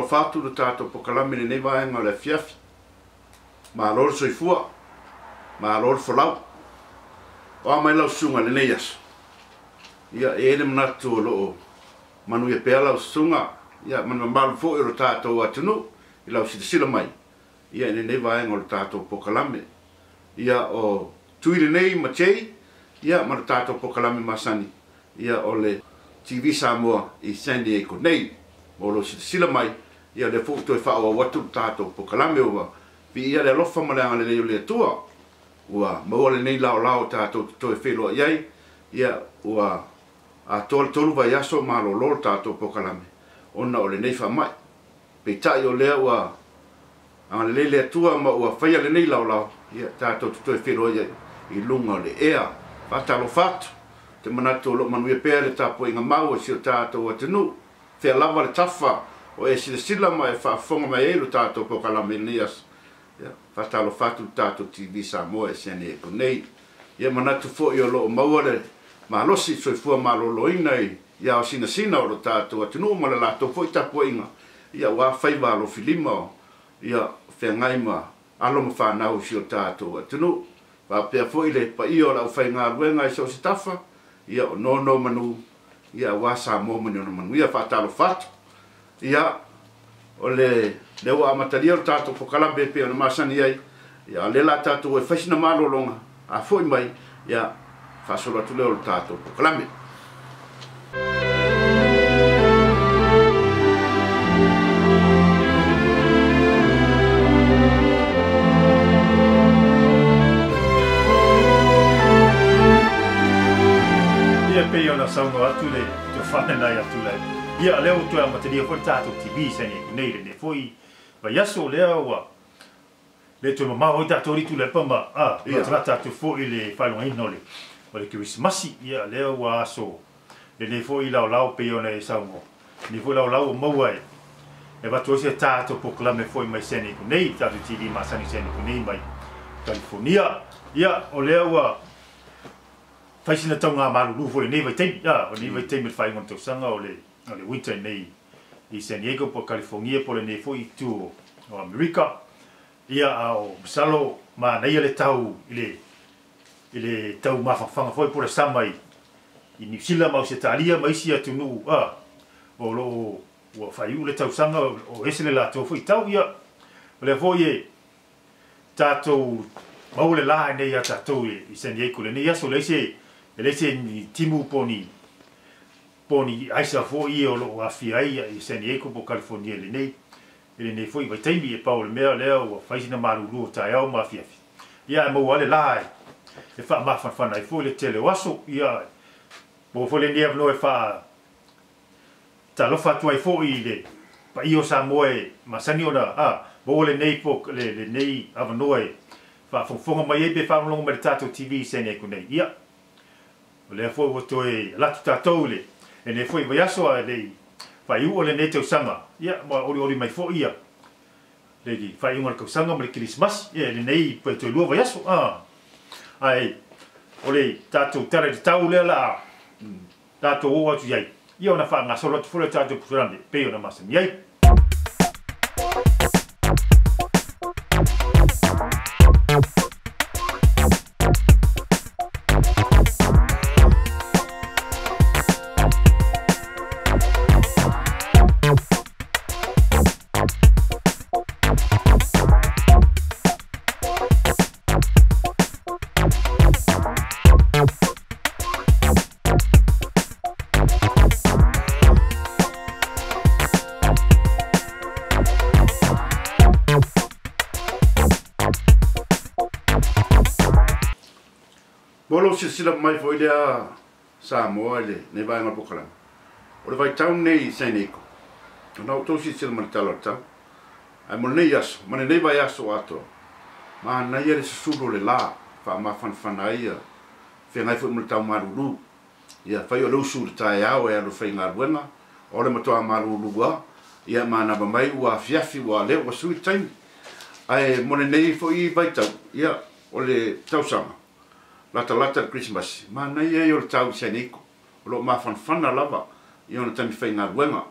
Faatalofa atu i le tatou pokalame i lenei vaega o le afiafi. Malo le soifua, malo le folau. O a mai lau susuga i lenei aso? Ia, e i ai le manatu o lo o manuia pea lau susuga, ia, ma le mamalu foi o le tatou atunuu i lau silasila mai, ia, i lenei vaega o le tatou pokalame. Ia, o Tui lenei ma Jay, ia, ma le tatou pokalame masani, ia, o le TV Samoa i San Diego nei. Mo lou silasila mai, ia, o lea foi ua toe faaauau atu le tatou pokalame, ua viia le alofa ma le agalelei o le Atua, ua maua lenei laolao tatou te toe feiloai ai, ia, ua atoa le 3 vaiaso o malolo le tatou pokalame ona o lenei faamai. Peitai o lea ua agalelei le Atua ma ua faia lenei laolao, ia, tatou te toe feiloai ai i luga o le ea. Faatalofa atu, te manatu o lo o manuia pea le tapuaiga mau a si o tatou atunuu. Fea lava le tafa o e silasila ma e faafofoga mai ai lo tatou pokalame i lenei aso. Ia, faatalofa atu le tatou TV Samoa e San Diego nei. Ia, manatu foi o lo o maua le malosi soifua maloloina i ao sinasina o lo tatou atunuu ma le latou foi tapuaiga, ia, ua faiva alofilima o, ia, feagai ma alo ma fanau i si o tatou atunuu. Faapea foi le paia o le aufaigaluega i so o se tafa, ia, o nono manu, ia, aua Samoa ma ni ona manuia. Faatalofa atu. Ia, o le lea ua amatalia o le tatou pokalame e pei ona masani ai, ia, o lea la tatou e fai sina malologa, a foi mai, ia, faasolo atu lea o le tatou pokalame. Ia, pei ona saunoa atu le tuafana nai atu lai. Ia, lea ua toe amatalia foi le tatou TV i San Diego nei lenei foi vaiaso lea ua le toe mamao ai tatou Tuilaepa ma latalata atu foi le faailogaina o le Kerisimasi. Ia, lea ua aso lenei foi laolao pei ona e saunoa. Lenei foi laolao ua maua e avatu ai se tatou pokalame foi mai San Diego nei, tatou TV masani San Diego nei mai California. Ia, o lea ua fai sina tauga malulu foi lenei vaitaimi. O lenei vaitaimi le faaiuga o le tausaga o le winter nei i San Diego po California po lenei foi itu o Amerika. Ia, a o masalo manaia le tau i le tau mafanafana foi po le sama i Niu Sila ma Ausetalia ma isi atunuu o lo o ua faaiu le tausaga o ese le latou foi tau. Ia, o lea foi e tatou maua le la nei ia tatou i San Diego lenei aso, e leai se ni timu po ni aisa foi o lo o afia ai i San Diego po California lenei lenei foi vaitaimi. E pau le mea lea ua fai sina malulu o taeao ma afiafi. Ia, e maua le la e faamafanafana ai foi le tele o aso. Ia, maua foi lenei avanoa e faatalofa atu ai foi i le paia o Samoa e masani ona maua lenei lenei avanoa e faafogafoga mai ai pe faalogologo mai le tatou TV i San Diego nei. Ia, o lea foi ua toe alu atu tatou i lenei foi vaiaso a le faaiuga o lenei tausaga. Ia, ma olioli mai foi ia le faaiuga o le tausaga ma le Kerisimasi. Ia, lenei pe toe 2 vaiaso. Ai, o le tatou tala i le tau lea la tatou oo atu i ai. Ia, ona faagasolo atu foi le tatou pokalame pei ona masani ai. Mo lou silasila mai foi lea Samoa i lenei vaega o le pokalame. O le vaitau nei i San Diego, ona outou silasila ma le tala o le tau. Ae mo lenei aso, ma lenei vaiaso atoa, manaia le susulu o le la, faamafanafana ai ia feagai foi ma le tau malulu. Ia, fai o le usu i le taeao e alu faigaluega, o le matoa malulu a, ia manava mai ua afiafi ua lea ua sui le taimi. Ae mo lenei foi vaitau, ia, o le tausaga, latalata le Kerisimasi, manaia ia o le tau i San Diego, o lo o mafanafana lava i ona taimi faigaluega.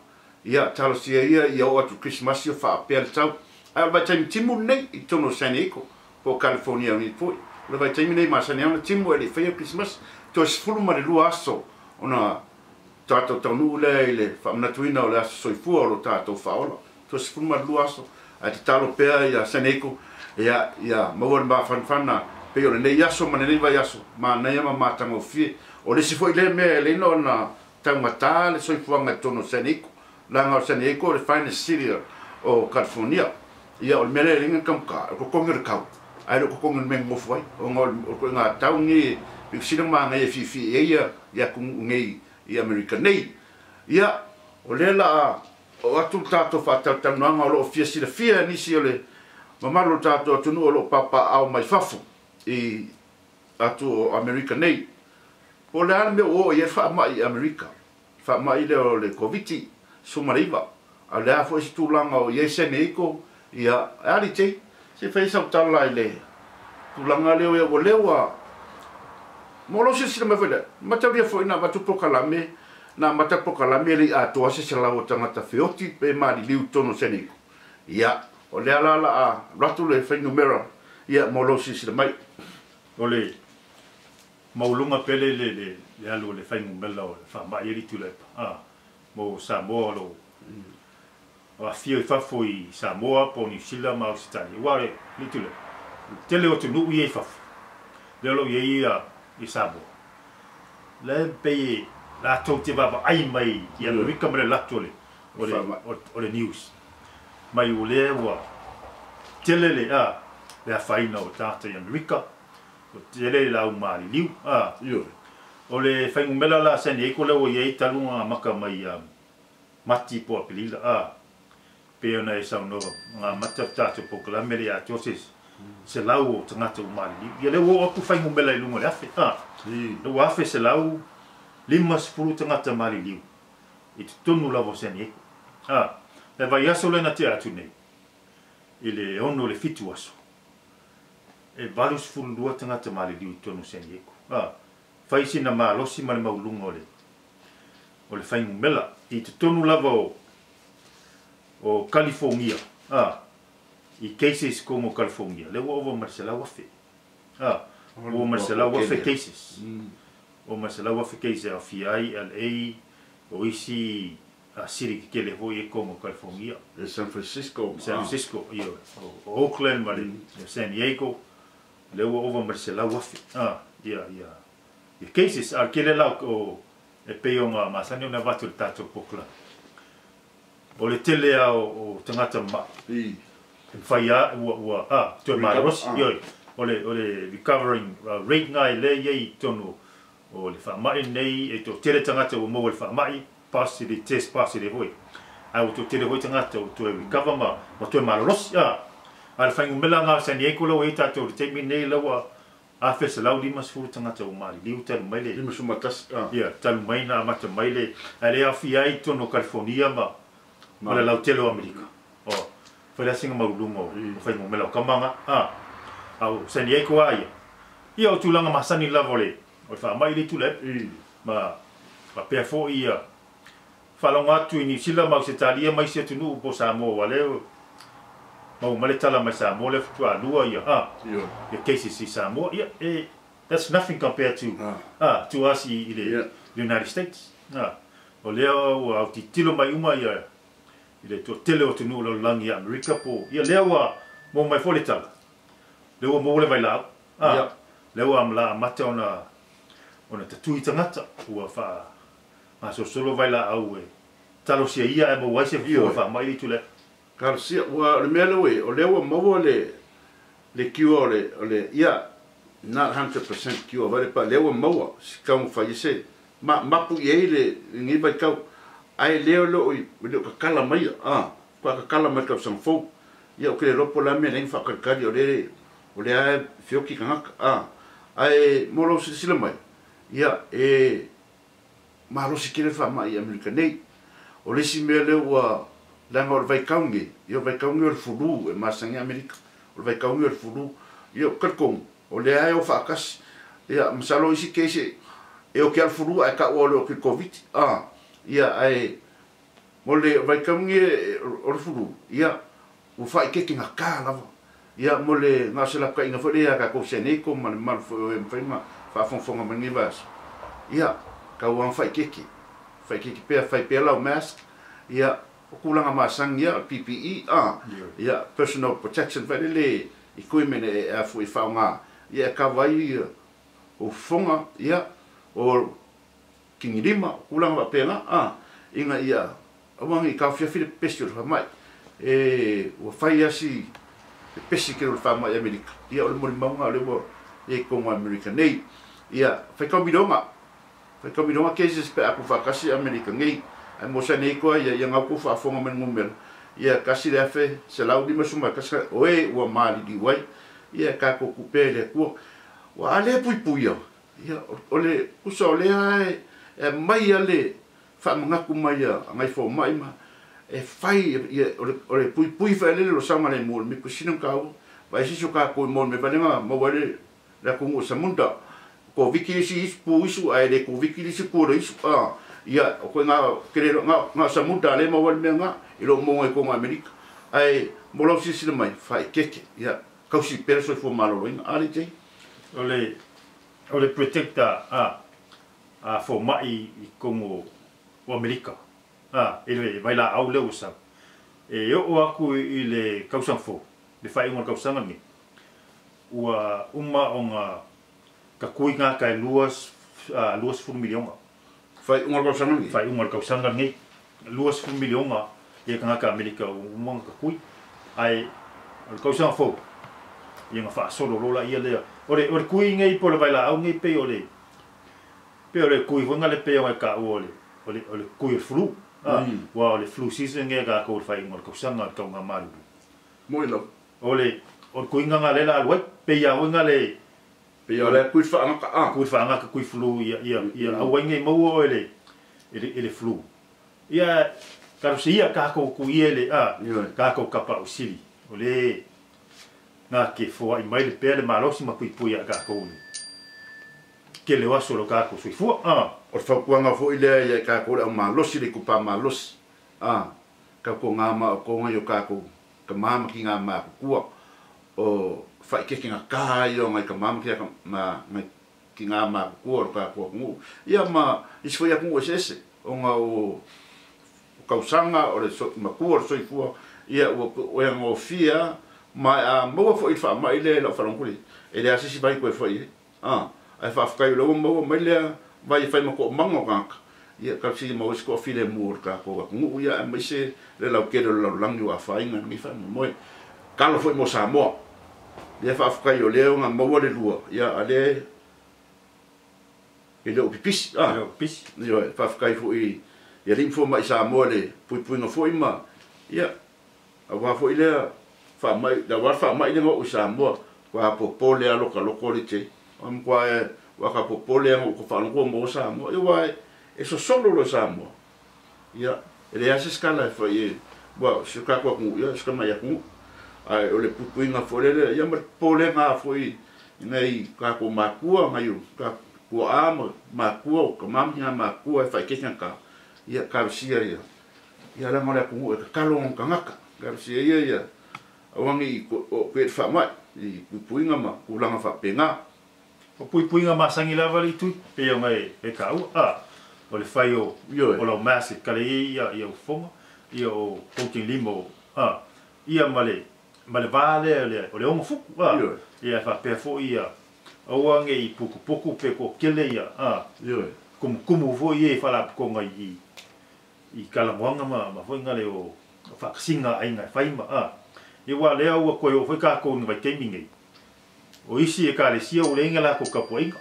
Ia, talosia ia ia oo atu i le Kerisimasi o faapea le tau. Ae o le vaitaimi timu lenei i totonu o San Diego, po o California nei foi. O le vaitaimi lenei e masani ai ona timu ae le i faia le Kerisimasi. Toe 12 aso ona tatou taunuu lea i le faamanatuina o le aso soifua o lo tatou faaola. Toe 12 aso, ae tatalo pea ia San Diego, ia, ia maua le mafanafana pei o lenei aso ma lenei vaiaso, manaia ma matagofie. O le isi foi lea mea e ala ai ona taugata le soifuaga i totonu o San Diego, leaga o San Diego o le finest city o California. Ia, o le mea lea e ala ai ona taugata, o le totogi o le tau, ae le o totogi o le mea e nonofo ai, ona o le ituaiga tau lenei e pito sili ona manaia e fiifii ai ia atunuu nei i Amerika nei. Ia, o lea o le a oo atu le tatou faatalatalanoaga o lo o fia silafia e nisi o le mamalu o le tatou atunuu o lo o papaaao mai fafo i atu o Amerika nei, po o le a le mea ua oo i ai le faamai i Amerika, le faamai lea o le Koviti-19, a o le a foi se tulaga o i ai San Diego, ia, e a Litei, se i fai sau tala i le tulaga lea, ua lea ua mo lou silasila mai foi lea, mataulia foi na avatu polokalame, na amata le polokalame e le i atoa se 100 o tagata feoti pe maliliu i totonu o San Diego. Ia, o lea la o le a alu atu le fuainumera, ia, mo lou silasila mai. O le maualuga pele le alu o le fuainumera o le faamai e le Tuilaepa a mo Samoa o lo o afio i fafo i Samoa po o Niu Sila ma Ausetalia aua le Tuilaepa o le tele o atunuu ia i fafo lea o lo o i ai ia i Samoa la e pei e latou te vaavaai mai i Amerika ma le alu atu o le news mai o lea ua tele le a le afaina o tagata i Amerika, ua tele le au maliliu a. O le fuainumera la San Diego lea ua i ai talu ona amata mai ia Mati po o Apelila a, pei ona e saunoa na amata le tatou polokalame le atoa se 100 o tagata ua maliliu. Ia lea ua oo atu fuainumera i luga o le 1,000 a. Lea ua 1,150 tagata maliliu i totonu lava o San Diego. A, le vaiaso lea na tea atu nei, i le 6 i le 7 aso, e 82 tagata maliliu i totonu o San Diego. A, fai sina malosi ma le maualuga o le fuainumera i totonu lava o California, a, i cases totonu o California, lea ua ova ma le 100,000. A, ua ma le 100,000 cases. Ua ma le 100,000 cases e aofia ai LA, o isi city tetele foi e totonu o California. E San Francisco. San Francisco, ia, o Oakland ma le San Diego, lea ua ova ma le 100,000 a, ia, ia, ia cases. A o le tele la o e pei ona masani ona avatu i le tatou polokalame. O le tele lava o tagata mamai e mafai lava ua a, toe malolosi, ioe, o le recovering rate na e lea e i ai i totonu o le faamai lenei, e toatele tagata ua maua i le faamai, positive, test positive foi. Ae ua toatele foi tagata ua toe recover ma toe malolosi. A, a le fuainumera na o San Diego la ua i ai tatou i le taimi lenei, la ua 1,150 tagata ua maliliu talu mai le 51 a. Ia, talu mai na amata mai le, ae le aofia ai totonu o California ma le lautele o Amerika. O, fai la sina maualuga o fuainumera o kamaga, a, a o San Diego a ia. Ia, o tulaga masani lava o le faamai le Tuilaepa. Ma faapea foi ia faalogo atu i Niu Sila ma Ausetalia ma isi atunuu po o Samoa ua lea maua mai le tala mai Samoa lea faatoa lua ia a ia cases i Samoa. Ia, e that's nothing compared to a to us i le United States. A, o lea ua autitilo mai uma ia i le toatele o atunuu o lalolagi i Amerika po ia lea ua maua mai foi le tala. Lea ua maua le vailaau. A, lea ua la amata ona tatui tagata ua faa gasolosolo vailaau e talosia ia ae maua ai se fofo o le faamai le Tuilaepa. Talosia, ua o le mea lea ua i ai, o lea ua maua le cure o le, ia, not 100% cure vale pa lea ua maua si taumafai ai se ma mapu i ai le lenei vaitau, ae lea o lo o le o tatala mai a faatoa tatala mai le tausaga fou. Ia, ou te le iloa po o le a mea e ala ai ona faatalitali o lea o lea e feoti tagata a ae mo lou silasila mai, ia, e malosi tele le faamai i Amerika nei. O le isi mea lea ua leaga o le vaitau nei, ia, o le vaitau nei o le flu e masani ai Amerika. O le vaitau nei o le flu, ia, ou te talitonu o lea e o faatasi. Ia, masalo isi case e oti lava le flu ae taua o le oti i le Koviti a. Ia, ae Mo le vaitaimi o le fulu, ia, ua faaikeeke gaká lava. Ia, mo le na o se lapataiga foi lea iā tatou Seneiko ma le mamalu foi o e mafai ona faafogafoga mai i lenei vaiaso. Ia, tau lava faaikeeke, faaikeeke pea, fai pea lau mask, ia, o tulaga masani ia, o le PPE, a, ia, personal protection foi lele equipment e a foi e faaaoga, ia, e kava ai ou fofoga, ia, o kigilima, o tulaga faapena, a, ina ia aua ne i taofiafi le pepesi o le faamai. E ua fai lava si pepesi tele o le faamai i Amerika, ia o le molimauga o lea ua i ai i totonu o Amerika nei. Ia, faitau miliona, faitau miliona cases pe a tuufaatasi Amerika nei. Ae mo Saneikoa ia, ia gau tou faafofoga mai le numera, ia 1,151 o e ua maliliu ai, ia e tatou tuu pea i le Atua. Ua a lea puipuia, ia o le usa o lea e aumai lava le faamanatu mai a nai fomai ma e fai ia o le puipui faelele o le saogalemu o le mipusina ma taua vaai se isi o tatou i mo le mea vale na maua ai le atunuu o Samunda Koviti le isi pu isu ae le Koviti le isi pu o le isu a ia o koe na tele na o Samunda le maua ai le mea na i loo maua i totonu o Amerika ae mo lau silasila mai faaeteete ia tausi pea le soifua maloloina a le Jane. O le protector a fomai i totonu o Amerika a i le vailaau lea ua sau e oo aku i le tausaga fou, le faaiuga o le tausaga lenei, ua uma ona takui gata e 20 miliona. Faaiuga o le tausaga lenei. Faaiuga o le tausaga lenei, 20 miliona ia tagata Amerika ua uma ona takui, ae o le tausaga fou ia na faasolo loa laia lea. O le kui nei po o le vailaau nei pei o le kui foi na le pei ona e taua o le kui o le flu a ua o le flu season nei a tatou i le faaiuga o le tausaga o le tauga malulu. Moi lau. O le kuiga na lea la alu ai pei a foi na le Pei o le kui faagata a. Kui faagata, kui flu ia aua ai nei maua oe le flu ia talosia ia takou kui e le a takou kapaʻu sili o le na ke foaʻi mai le pea le malosi ma puipui ia takou le kele o aso o lo takou soifua a. O le fautuaga foi lea ia i tatou le aumalosi le itupa malosi a tatou gā ma o toga i o tatou tamā ma tigā matutua o faaikeeke gatā ia o nai tamā ma nai tigā matutua o le tatou atunuu ia ma isi foi atunuu eseese ona o tausaga o le matua o le soifua ia ua ua gofie ma a maua foi i le faamai lea i lau faalogo e leai se isi vai toe fai ai a ae faafetai o lea ua maua mai lea vai e fai ma toomaga o tagata ia talosia maua ai se toafilemu o le tatou atunuu ia aemaise le lautele o le lalolagi ua afaina i lenei faamoemoe talo foi mo Samoa lea faafetai o lea ona maua le lua ia a lea e le o pipisi a E le o pipisi. Ioe, faafetai foi i alii ma fomai Samoa le puipuiga foi ma ia aua foi lea faamai aua le faamai lea na oo i Samoa ua popole lava lota loto le tei o matua ua ka popole lava na ou faalogo ua maua Samoa ia aua e sosolo loa i Samoa ia e leai lava se isi tala e fai e ua si o tatou atunuu ia o si tamai atunuu ae o le puipuiga foi lele ia ma le popolega foi i nai tatou matua nai o tuaa ma matua o tama ma tina matutua e faaeteete gata ia talosia ia ia leaga o le atunuu e tatalo ona tagata talosia ia ia aua ne i oo atu i ai le faamai i puipuiga ma tulaga faapena. O puipuiga masani lava le itui pei ona e taua a o le fai o o lau mask e kala ai ia ufofoga ia o kogilima o a ia ma le va lea o le 6 futu a ia e faapea foi ia aua ne i pukupuku pe toatele ia a kumukumu foi ia i faalapotopotoga i kalamoaga ma foi na le o faakasiga a aiga e fai ma a ia ua lea ua toe oo foi tatou i le vaitaimi nei o isi ekalesia ua leai ni a latou tapuaiga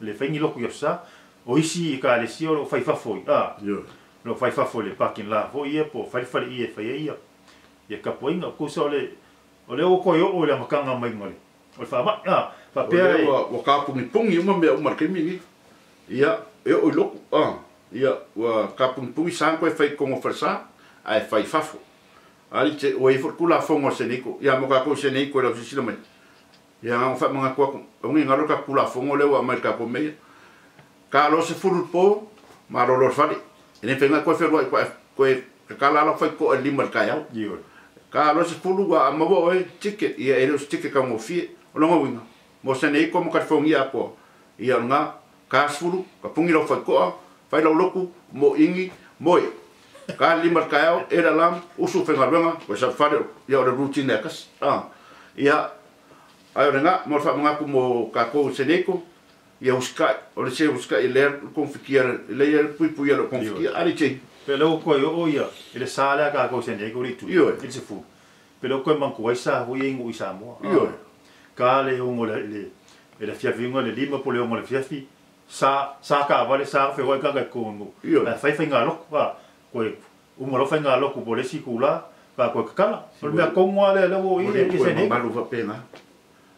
le fai ni lotu i aso Sa, o isi ekalesia o loo fai fafo i a o loo fai fafo i le parking lot foi ia po o falefale ia e fai ai ia tapuaiga tusa o lea ua toe oo i le amataga mai ma le o le faamai a faapea o lea ua kapugipugī uma mea uma i le taimi lenei ia e oo i lotu a ia ua kapugipugī sa ona toe fai i totonu o falesā ae fai i fafo ali te ua i ai foi le tulafono a Seneiko ia mo tatou Seneiko i lau silasila mai ia na ona faamanatu atu aua ne i galo le tatou tulafono lea ua aumai i le tatou meia talo 10 le po malolo le fale e le mafai ona e toe fealuai toe E kala ala fai ko e lima le taeao. Ioe. Ka lo se fulu wa amawa oe ticket ia e le o se ticket kaugofie. O longa uiga mo San Diego ma California atoa. Ia o lena ka sefulu ka pugi lau faitoa fai lau lotu mo ingi moe. Ka le lima le taeao e le alarm usu faigaluega koe sau fale ia o le routine e tasi. Ia ae o lena mo le faamanatu mo tatou i San Diego ia usikai o le se usikai lea le kogofitia lea le puipuia o le kogofitia a le Jane. Pe lea ua toe oo ia i le sa lea a tatou i San Diego le itu Ioe. i le sefulu. Pe lea ua toe manatua ai sa foi ia i nuu i Samoa. Ioe. Ka le ogo le i le afiafi uga le 5 po o le 6 i le afiafi, sa sa taavale sa feoai tagata i totonu Ioe. ae fai faigalotu a toe uma loa faigalotu po o le isi itula faatoa toe tatala. O le mea tonu lava lea lea ua oo i Ua ai le le toe San Diego. mamalu faapena.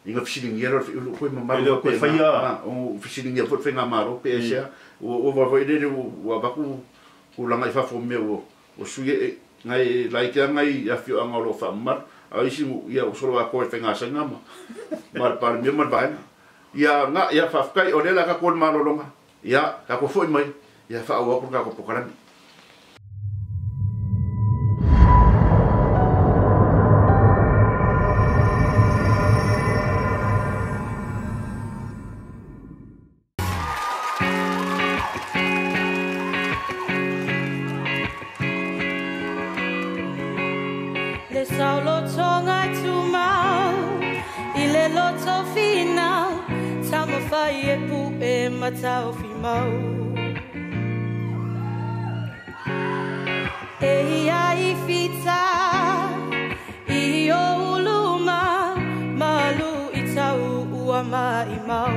Ina fesiligia loa le ua toe E mamalu le o toe faapena. faia Ua fesiligia foi le faigamalo pe aisea. Ua ova foi lele ua avatu tulaga i fafo o mea ua sui e nai laiti lava nai afioaga o lo o faamamalu. A o isi nuu ia ua solo atoa i faigasaga ma ma le Palemia ma le vaega. Ia na ia faafetai o lea o le a tatou o i le malologa. Ia tatou foi mai ia faaauau atu le tatou polokalame. Le saolotoga tumau i le loto finau, taumafai e pu'e ma taofimau. E ia i fita i ou luma, malu i tau ua maʻimau.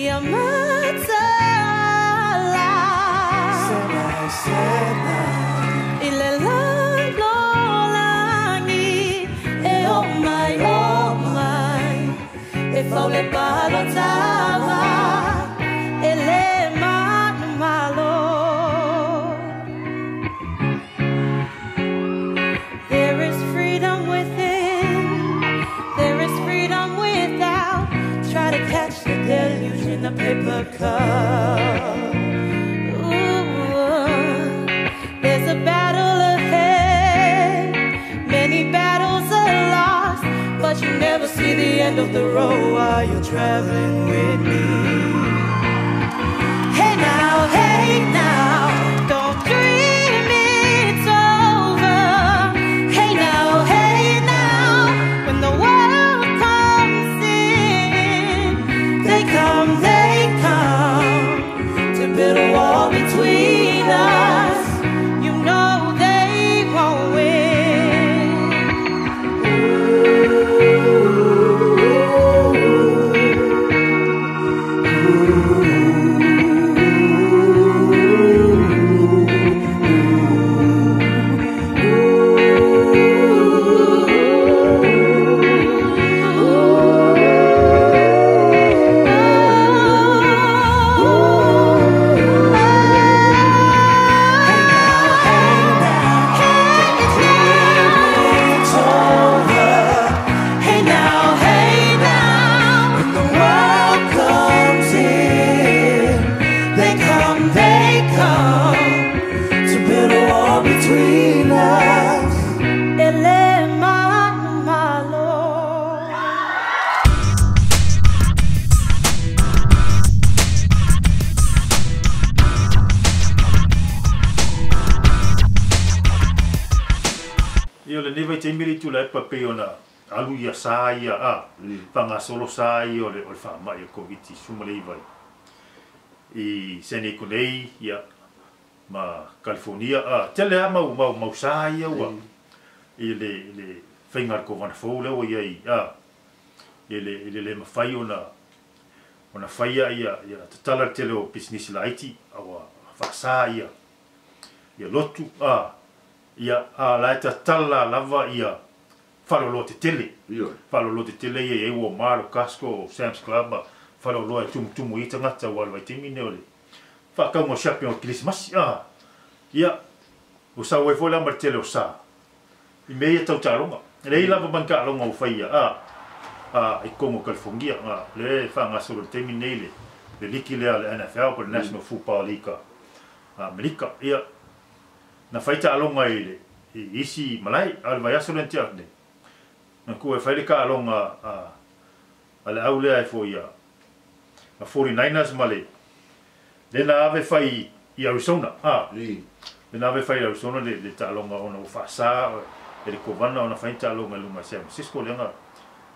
Ia mataala i le lalolagi e o mai o mai e fau le palotava e le manumalo. There is freedom within, there is freedom without. Try to catch the deluge in the paper cup. Ooh, there's a battle ahead, many battles are lost, but you never see the end of the road while you're traveling with me. Hey now, don't dream it's over. Hey now, when the world comes in, they come, they come to build a wall between us. You know they won't win. Hey now, hey now, when the world comes in, they come to build a wall between us. Ele manumalo. Ia o lenei vaitaimi le Tuilaepa pei ona alu ia sa ia a faagasolo sa ia o le o le faamai o le Koviti-19 i San Diego nei ia ma California a tele lava mau mau mau sa ia ua i le i le faiga a le kovana fou lea ua i ai a i le i le le mafai ona ona faia ia ia tatala le tele o pisinisi laiti a ua faasa ia ia lotu a ia a la e tatala lava ia faleoloa tetele. Ioe. Faleoloa tetele ia e i ai Walmart, o Costco, o Sam's Club ma faleoloa e tumutumu i ai tagata aua o le vaitaimi lenei o le faatauga o shopping o le Kerisimasi. A ia, ua sau ai foi la ma le tele o sa i mea ia tau taaloga. E leai lava ma ni taaloga ua faia a i totonu o California. A, lea e faagasolo i le taimi lenei le le liki lea le NFL po le National Football League a Amerika. Ia na fai taaloga i le i isi malae, a o le vaiaso lea na tea atu nei, na kua e fai le taaloga a le au lea e foi a 49ers ma le lea na ave fai i Arizona, a lea na ave fai i Arizona le taaloga ona ua faasa e le kovana ona fai ni taaloga i luga i San Francisco, lea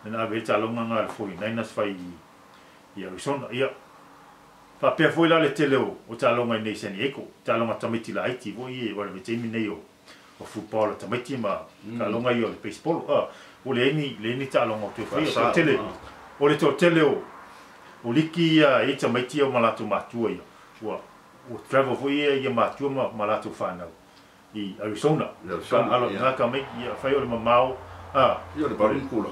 na ave ai le taaloga lena a le 49ers fai i Arizona. Ia faapea foi la le tele o taaloga i nei i San Diego, taaloga tamaiti laiti foi ia, aua o le vaitaimi nei o football a tamaiti ma taaloga ia o le baseball, a ua leai ni taaloga o toe faia. Toatele o le toatele o liki ia e i tamaiti ia ma latou matua ia, ua travel foi ia matua ma latou whanau i Arizona. Ka alo ngā ka mai ia whai o le mamao, a ia le barun kula.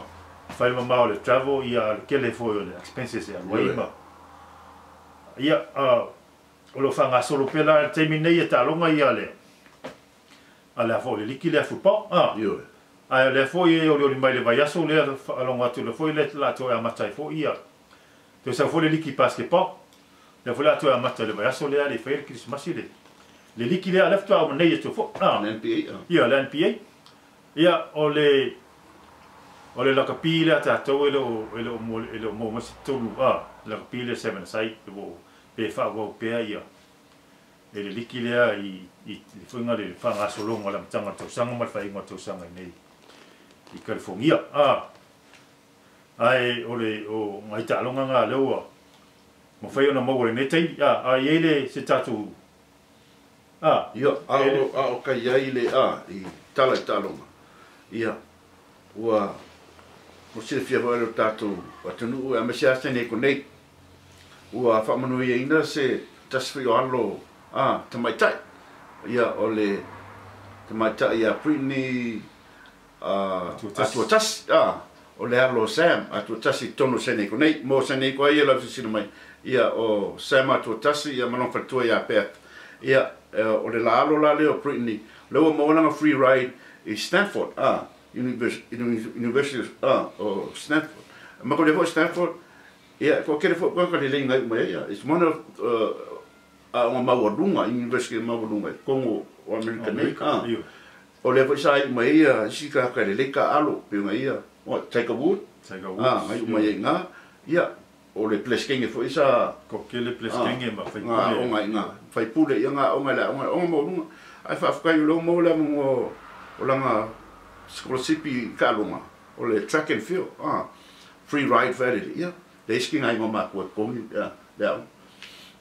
Whai le mamao le travel ia le kele foi o le expenses e alu ai ma. Ia o lo whangasolo pela le taimi nei e taaloga ia le a le afo le liki le football, a. Ai le foi e oli mai le vaiaso le alonga atu le foi le la toe amata ai foi ia. Toe sau foi le liki basketball. Le foi la toe amata le vaiaso le ale fai le Krismasi le. Le liki le ale fatoa o nei e toe foi. Le NBA. Ia le NBA. Ia o le lakapi le tatou e le o mo masi tonu a lakapi le 7 side o pe fa wa pea ia. E le liki lea i le fuinga le whangasolonga la matanga tausanga ma le whainga tausanga nei i California. Ai o le o ngai taaloga ngā lea mo whai ona maua le nei taimi. Ai e le se tatou. Ia, a o kai ai le i tala i taaloga. Ia, ua mo silafia foi le tatou atunuu a mese asa nei konei. Ua faamanuiaina se tasi foi o alo tamaitai. Ia o le tamaitai ia Britney Atuatasi. O le alo Sam Atuatasi tonu se nei konei. Mo se nei koa ia lau sisina mai. Ia o Sam Atuatasi ia manon whatua ia Beth. Ia o le la alo la leo Britney. Le ua maolanga free ride i Stanford. University o Stanford. Mako le foi Stanford. Ia ko kere foi ko le lenga mai ia. It's one of a maualuga, University maualuga, Kongo o Amerika nei. O le foi sai mai ia, si ka ka le ka alo pe ngai ia. O Tiger Woods. Tiger Woods. Ngai mai nga. Ia o le pleskenge foi sa ko kele pleskenge ma fai pule. O ngai nga. Fai pule ia nga o ngai la o ngai o maualuga. Ai fa fkai lo mo la mo o langa scholarship ka longa. O le track and field. Free ride fa le ia. Le ski ngai ma ko kongi ia. Le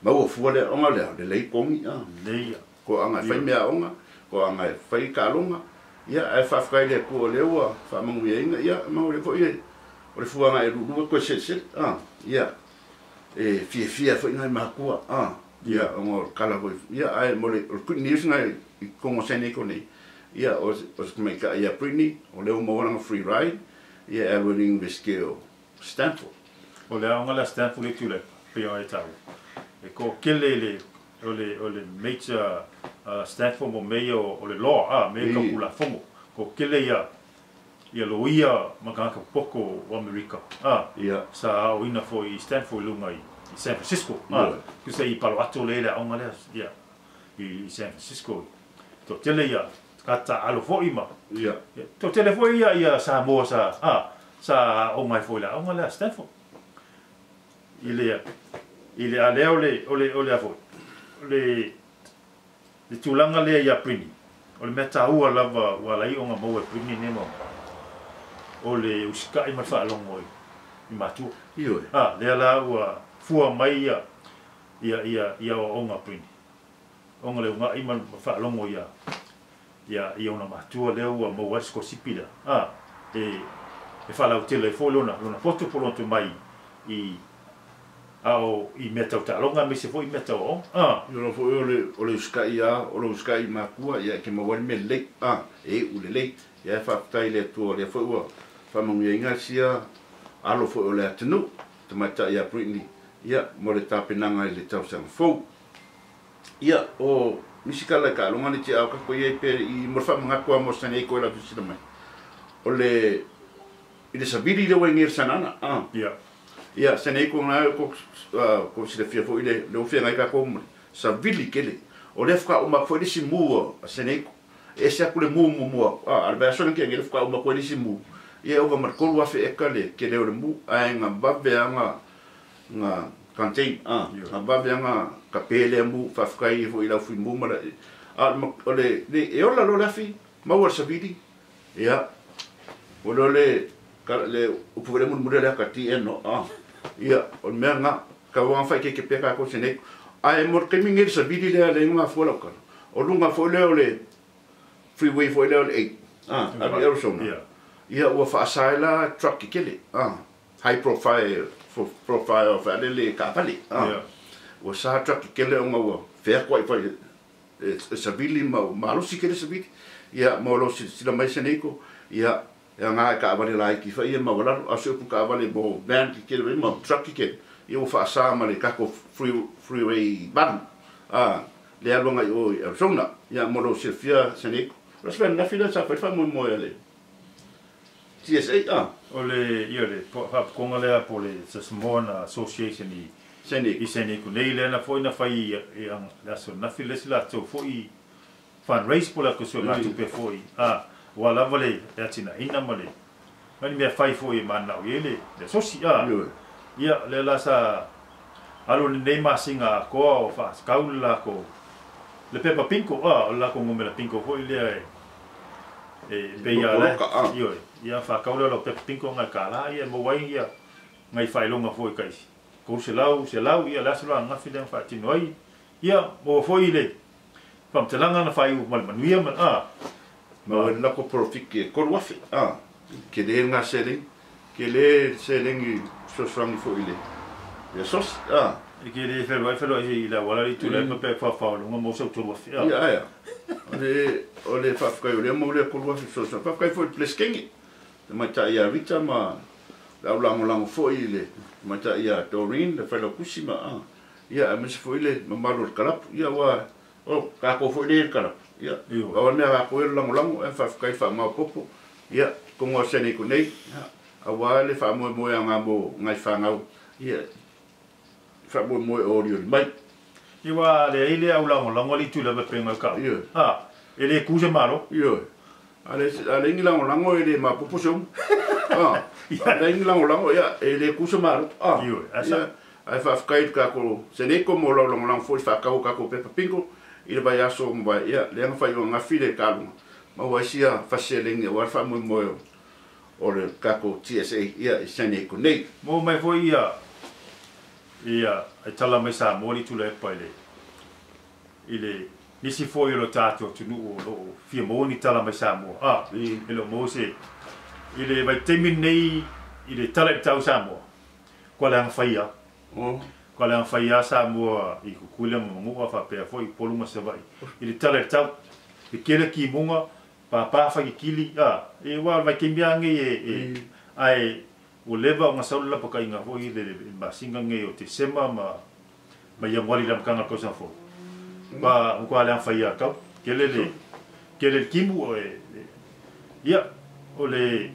maua fua le onga lea, le lei kongi, Leia. Ko anga whai mea onga, ko anga whai kaalonga, ia, ai whawhakai le kua lea, whamangu ia inga, ia, mau le foi, o le fuanga e rurua koe sel, ia, e fia fia foi ngai makua, ia, onga kala foi, ia, ai, mo le, o le good news ngai, i kongo sene ko nei, ia, o se maika, ia, Britney, o leo maua free ride, ia, e le University o Stanford. O le aonga la Stanford e tule, pia e tau. E ko kele le o le major Stanford mo mea o le law, mea ka kula fongo. Ko kele ia lo ia makaka poko o Amerika. Sa o ina fo i Stanford lunga i San Francisco. Kusa i Palo Alto le aonga lea, ia, i San Francisco. To tele ia kata alo fo ima. To tele fo ia ia Samoa sa sa o mai fo la aonga lea Stanford. I le alea o le afoi, le tulaga lea ia Britney, o le mea tāua lava ua lai o ngā maua e Britney nei mau, o le usikai ma le faalogo i matua. Lea la ua fua mai ia oaoga Britney. Onga le ungai ma le faalogo ia ona matua lea ua maua ai sikosipi lea. E faalautele ai foi lona poto po lona mai i ao i mea tau taaloga me se foi mea tau aoga. Ia foi o le uskai a, o le uskai makua ia ke maua le mea lelei, e u lelei, ia e faafetai le Atua lea foi ua faamanuiaina sia alo foi o le atunuu, tamaitai ia Britney, ia mo le tapenaga i le tausaga fou. Ia o nisi kala i kaaloga le tiao kako ia i pe i mo le faamagatu a mo sane koe lau fisina mai. O le i le savili le ua i le sanana, Ia. Ia Seneiko na ko ko silafia foi le le feagai takou ma savili kele. O lea faatoa uma foi le isi mu a Seneiko. E ese atu le mu muamua a le vaiaso lea na tea nei lea faatoa uma atu ai le isi mu. Ia e ova ma le 3,000 eka le kele o le mu ae na vave lava na na contain a na vave lava na tape lea mu. Faafetai ai foi i le aufuimu ma le a o le e ola loa le afi maua le savili. Ia, ua iloa le, le upu foi lea mulimuli o le ata TN, a, ia, o le mea lena, tau lava faaeteete pea tatou i nei. Ae mo le taimi lenei i le savili lea lea na mafua lau tala, o luga foi lea o le freeway foi lea o le 8, a, alu i Arizona, ia, ua faasa ai la truck tetele, a, high profile, profile faalele taavale, a, ua sa truck tetele ona ua feakuai foi e savili ma ua malosi tele savili, ia mo lou silasila mai Seneiko, ia e aga e taavale laiti foi ia maualalo, a o se upu taavale mo van tetele foi ma truck tetele, ia ua faasa ma le tatou freeway 8, a, le alu agai i o i Arizona. Ia mo lou silafia Seneiko, o le aso ananafi lea sa fai le faamoemoe a le TSA, a. O le, ia le faapotopotoga lea po o le Samoan Association i Seneiko. I Seneiko nei lea na foi na fai i le aso ananafi le isi latou foi fundraise po o le latou suegatupe foi a aua lava le atinaeina ma le ma ni mea fai foi e mananao i ai le asosi a. Ia lea la sa alu lenei masina atoa o faasakau le latou le pepa bingo a o le latou numera bingo foi lea e pei a la ioe ia faatau lea o lau pepa bingo nai $1 ia e maua ai ia nai faailoga foi tai 300, 100, ia le aso la ananafi lea na faatino ai, ia, maua foi le faamatalaga na faaiu ma le manuia ma, a. Maua ai le lako polofiki e 3,000, a, tele lena seleni, tele le seleni fesoasoani foi i le asosi, a. E tele fealuai fealuai i le auala le Tuilaepa pe faafao i luga maua sau 3,000, a. Ia, ae a, o le, o le faafetai o lea maua lea 3,000 fesoasoani. Faafetai foi i le Peresetene, Tamaitai ia Rita ma le au lagolago foi i le tamaitai ia Doreen le Failautusi ma a ia aemaise foi le mamalu o le kalapu ia aua o tatou foi lea i le kalapu ia pau lava le mea a tatou ia o le lagolago ae faafetai le faamaopoopo ia totonu o Seneiko nei aua le faamoemoeaga mo nai fanau ia faamoemoe o olioli mai. Ia ua leai le au lagolago a le itu lava pei ona tau. A, e le ku se malo. Ioe. A leai ni lagolago e le maopoopo se umu. A, a leai ni lagolago, ia, e le ku se malo. A, Ioe, ae sa. Ia, ae faafetai i le tatou Seneiko mo lau lagolago foi i le faatau o tatou pepa bingo i le vaiaso ua mavae. Ia, lea na faaiu ananafi le taaloga, maua ai sia fasi seleni aua le faamoemoe o le tatou TSA, ia, i Seneiko nei. Maua mai foi ia Ia, e tala mai Samoa le Tuilaepa i le, i le nisi foi o lo tatou atunuu o lo o fia maua ni tala mai Samoa, a, e le o maua se, i le vaitaimi lenei i le tala i le tau Samoa, kua leaga fai a. Kua leaga fai a Samoa i Tutuila ma Manua faapea foi Upolu ma Savaii i le tala i le tau. E tele timuga, papa fai kili, a, e aua o le vaitaimi lava lenei e, e, ae Ua leva ona sau le lapataiga foi i le masina lenei o Tesema ma ma Ianuari i le amataga o le tausaga fou. Ua matua leaga fai ia tau. Tele le tele le timu e ia o le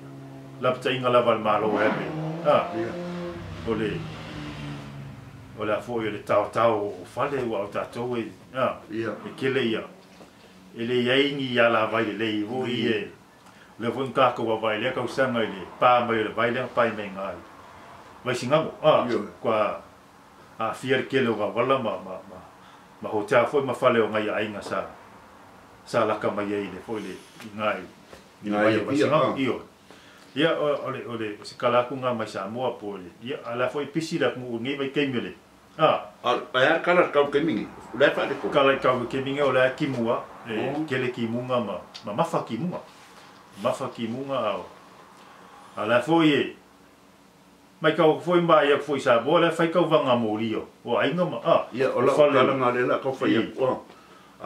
lapataiga lava a le Malo e ave a o le o le a foi o le taotao o fale aua o tatou e a e tele ia e le i ai ni alavai lelei foi e O lea foi na tatou vaavaai i lea tausaga i le pa mai o le vai lea na pae mai i ina i Vaisigano, a, kua aafia le tele o auala ma, ma, ma, ma hotel foi ma fale o nai aiga sa, sa laka mai ai i le foi le, i ina i, i le vai o Vaisigano. Ioe. Ia, o, o le, o le, o se kala atu na mai Samoa po o le, ia, a o la foi e pisi le atunuu i lenei vaitaimi o le, a. A, ae a le kala i le tau taimi nei? O la e faaletonu. Kala i le tau taimi nei o la e timu a, e tele timuga ma, ma mafa timuga. Mafa timuga a o, a la foi e, maitau atu foi ma vaai atu foi i Samoa la e fai tauvaga moli o, o aiga ma, a, Ia, o o lau fale tala na lea o le a tau fai atu, a,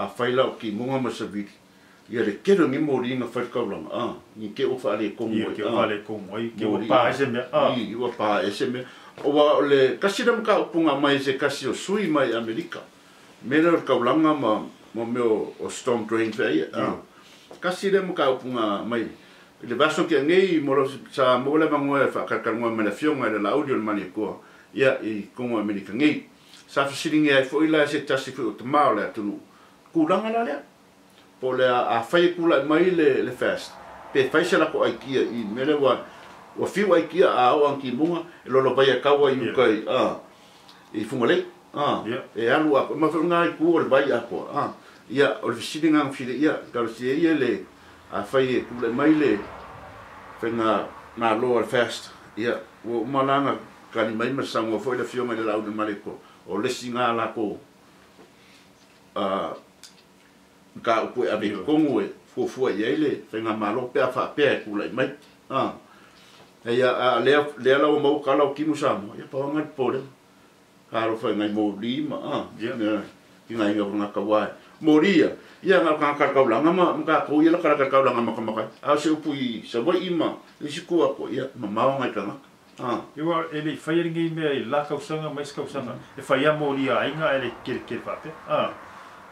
afai la o timuga ma savili, ia le tele o nei moli na fai le taulaga, a, ni te i ua faaletonu Ia, ai, te ua a, faaletonu ai, te ua moli, pa ai se mea, a. I, ua pa ai se mea. Aua o le tasi lea mataupu na aumai e se tasi o sui mai Amerika, mea lea o le taulaga ma, ma mea o, o storm drain fea ia, a. Tasi lea mataupu na aumai, I le vaiaso tea nei mo lau sa maua le avanoa e faatalatalanoa ma le Afioga i le Laauli o le Malietoa, ia, i totonu o Amerika nei. Sa fesiligia ai foi la e se tasi foi o tama o le atunuu, tulaga la lea, po o le a afai e tulai mai le le FAST, pe fai se latou aikia i le mea lea ua ua fiu aikia a oo atu i luga e lolovaia e taua i uta i a i Fugalei a e alu atoa ma foi lena itu o le vai atoa a ia o le fesili lena na fesili ia talosia ia le afai e tulai mai le faiga malo a le FAST ia ua uma la na tali mai ma saunoa foi le afioga i le Laau Malietoa o le isi na latou a mataupu e ave i totonu e fuafua i ai le faigamalo pe a faapea e tulai mai. A, ia, a lea, lea la ua maua tala o timu Samoa, ia pau lava le popolega. Talofa i nai moli ma, a, ia, ki nai o tagata aua e moli ia, ia na o tagata o le taulaga ma, ma tatou ia latalata i le taulaga matamata ai. A o se upu i Savaii ma isi itu atoa, ia, mamao nai tagata. A. Ia, e le i faia lenei mea i la tausaga ma isi tausaga, e fai lava moli a aiga ae le kelikeli faapea. A,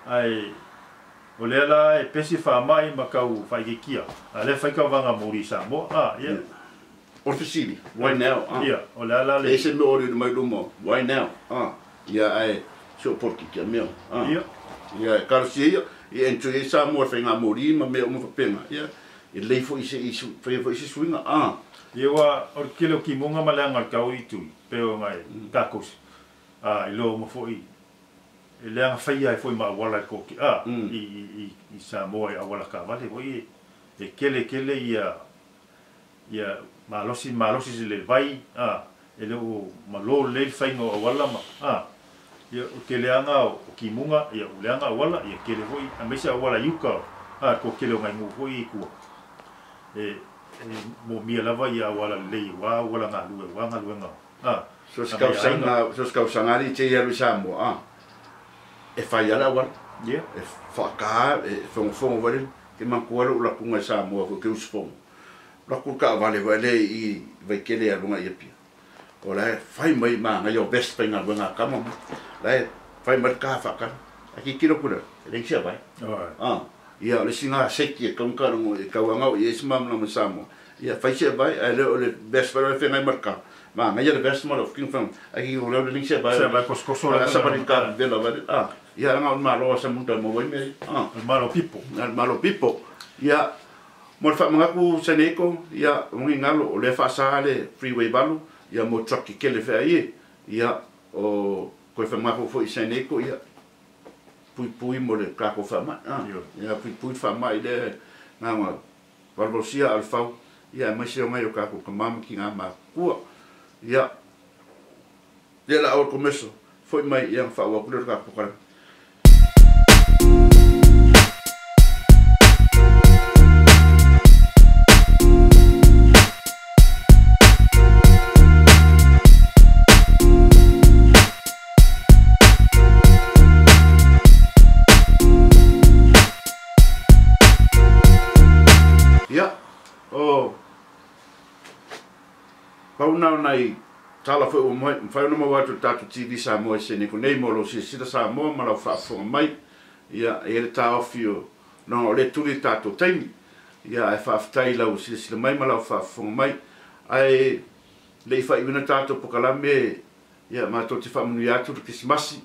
ae o lea la e pesi faamai ma tau faaitiitia, a o lea e fai tauvaga moli i Samoa. A, ia. O le fesili, why now? A. Ia, o le a la le. E ese mea o olioli mai luma, why now? A. Ia, ae se o polokiki a mea. A. Ia. Ia, e talosia ia, ia enjoy ai Samoa i le faiga moli ma mea uma faapena. Ia, e lelei foi se i faia foi se suiga. A. Ia ua o le tele o timuga ma leaga o le tau i tui, pei ona e tatou a iloa uma foi e leaga faia ai foi ma auala e toki a i Samoa i auala taavale foi e tele tele ia ia malosi malosi le vai a e le o malo lelei le faiga o auala ma a ia o te leaga o timuga ia o leaga auala ia tele foi aemaise auala i uka a toatele o nai nuu foi i tua e E moomia lava ia auala lelei aua auala galue aua galuega a So se tausaga, so se tausaga alii te i alu i Samoa, a, e fai lava le auala. Ia. E faata, e fogofogo foi lele. Ke manatua lou latuga i Samoa foi ke usufono. Latu le taavale foi lea i Vaitele i aluga i Apia. O la e fai mai manaia o vest faigaluega a tama ma la e fai mai le ka faatali. Ae tilotilo atu i lalo, e leai se avae. A, ia o le isi lena seki e tatau ona e tauaga oo i ai se malamalama i Samoa. Ia fai se avae ae le o le vest foi lea e feagai ma le ka. Manaia le vest ma le ofi fai ae tilotilo i lalo e leai se avae. Se avae kosokoso la. Savali le ka vevela vai le a. Ia leaga o le Malo a Samuta e maua ai mea ia. A. O le Malo pipo. O le Malo pipo. Ia, Mo le faamanatu Saneiko, ia, o lenei galo, o lea e faasa le freeway 8, ia, mo truck kekele feai e, ia, o toe faamanatu foi i Saneiko, ia, puipui mo le tatou faamai, a, ia, puipui le faamai lea na ona valuvalosia a o le fau, ia, aemaise o nai o tatou tama ma tina matutua. Ia, lea la a o le commercial, foi mai, ia, ona faaauau atu lea o le tatou polokalame. Ia, o pau na o nai tala foi ua mafai ona maua atu e le tatou TV Samoa i Seneko nei mo lou silasila Samoa ma lau faafofoga mai. Ia, e i ai le taofi o leaga o lea e tuli le tatou taimi. Ia, ae faafetai i lau silasila mai ma lau faafofoga mai. Ae le i faaiuina tatou pokalame, ia, matou te faamanuia atu le Kerisimasi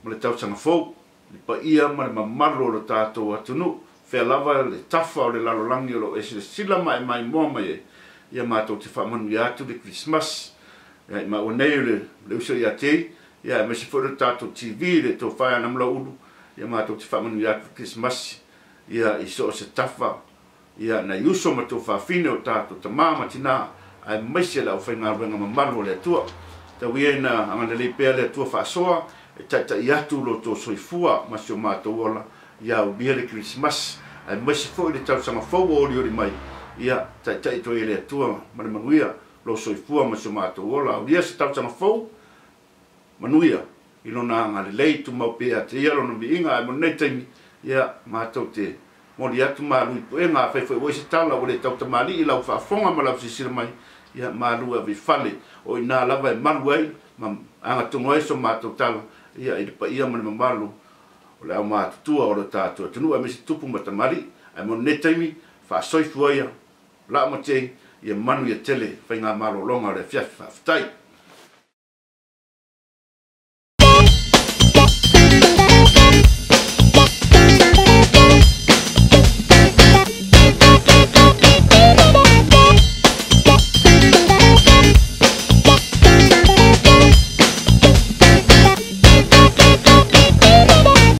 ma le tausaga fou i le paia ma le mamalu o lo tatou atunuu, fea lava le tafa o le lalolagi o lo o e silasila ma e maimoa mai ai, ia matou te faamanuia atu le Kerisimasi. Ia, i maua nei o le uso ia Jay, ia aemaise foi o le tatou TV, le Tofa ia Namulauulu, ia matou te faamanuia atu le Kerisimasi, ia, i so o se tafa, ia, nai uso ma tuafafine o tatou tama ma tina, aemaise le aufaigaluega mamalu a le Atua. Tau ia ina agalelei pea le Atua faasoa e taitai atu lo outou soifua ma si o matou ola ia aulia le Kerisimasi, aemaise foi le tausaga fou ua olioli mai, ia taitai atu ai e le Atua ma le manuia lou soifua ma si o matou ola. Aulia se tausaga fou manuia i lona agalelei, tumau pea ia te ia lona viiga, ae mo lenei taimi, ia, matou te moli atu malu i puega, afai foi ua i se tala ua le tautamalii i lau faafofoga ma lau silasila mai, ia, malu e ave i fale, o i ina lava e malu ai ma agatonu ai so matou tala, ia, i le paia ma le mamalu o le aumatutua o lo tatou atunuu, aemaise tupu ma tamalii, ae mo lenei taimi, faasoifua ia. Laa ma te ia manu ia tele faiga malologa o le afiafi. Faafetai.